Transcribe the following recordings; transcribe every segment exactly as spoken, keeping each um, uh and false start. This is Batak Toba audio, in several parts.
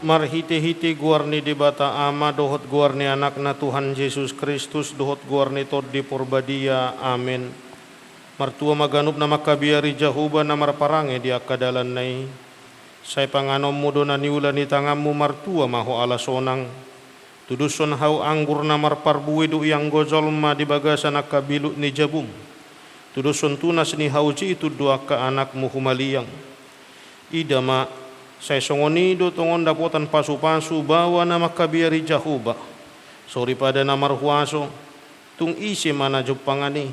Marhite-hite goar ni Debata Ama dohot goar ni Anakna Tuhan Jesus Kristus dohot goar ni Tondi Porbadia. Amen. Martua ma ganup na mangkabiari Jahowa na marparange di angka dalanna i. Sai panganonmu do na niula ni tanganmu, martua ma ho ala sonang. Tudoshon hau anggur na marparbue do i anggo jolma di bagasan angka bilut ni jabum. Tudoshon tunas ni hau jitun do angka anakmu humaliang. Ida ma, sai songon i do tongon dapotan pasu-pasu baoa na mangkabiari Jahowa. Soripada na marhuaso, tung ise ma na jumpangan i.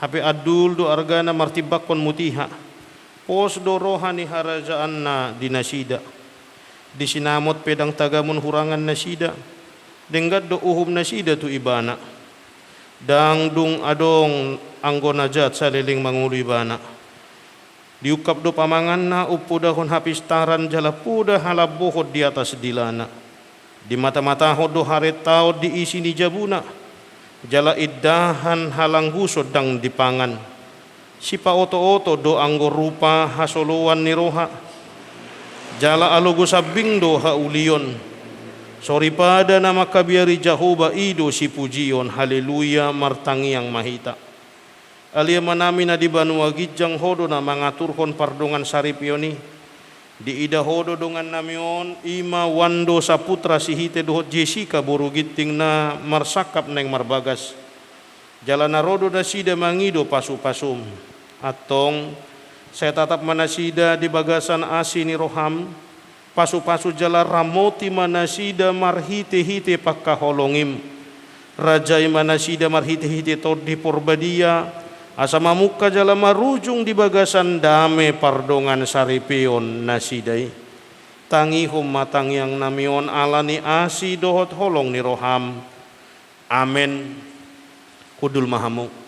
Hape andul do argana martimbangkon mutiha. Pos do roha ni harajaanna di nasida. Di sinamot pe ndang tagamon hurangan nasida. Denggan do uhum nasida tu ibana. Ndang dung adong anggo na jat saleleng mangolu ibana. Diungkap do pamanganna umpodahon hapistaran jala poda halambohon di atas dilana. Dimata-matahon do harentaon di isi ni jabuna, jala indahan halangguson ndang dipangan. Sipaoto-oto do anggo rupa hasoloan ni roha, jala alogo sambing do haulion. Soripada na mangkabiari Jahowa i do sipujion. Haleluya, martangiang ma hita. Ale Amanami na di banua ginjang, Ho do na mangaturhon pardongan saripeon i. Diida Ho do dongannami on, i ma Wando Saputra Sihite dohot Jessica boru Ginting na marsangkap naeng marbagas. Jala na ro do nasida mangido pasu-pasum. Antong, sai tatap ma nasida di bagasan asi ni roham, pasu-pasu jala ramoti ma nasida marhite-hite pangkaholongim. Rajai ma nasida marhite-hite Tondi Porbadia, asa mamungka jala marujung di bagasan dame pardongan saripeon nasida i. Tangihon ma tangiangnami on ala ni asi dohot holong ni roham. Amen. Hundul ma hamu.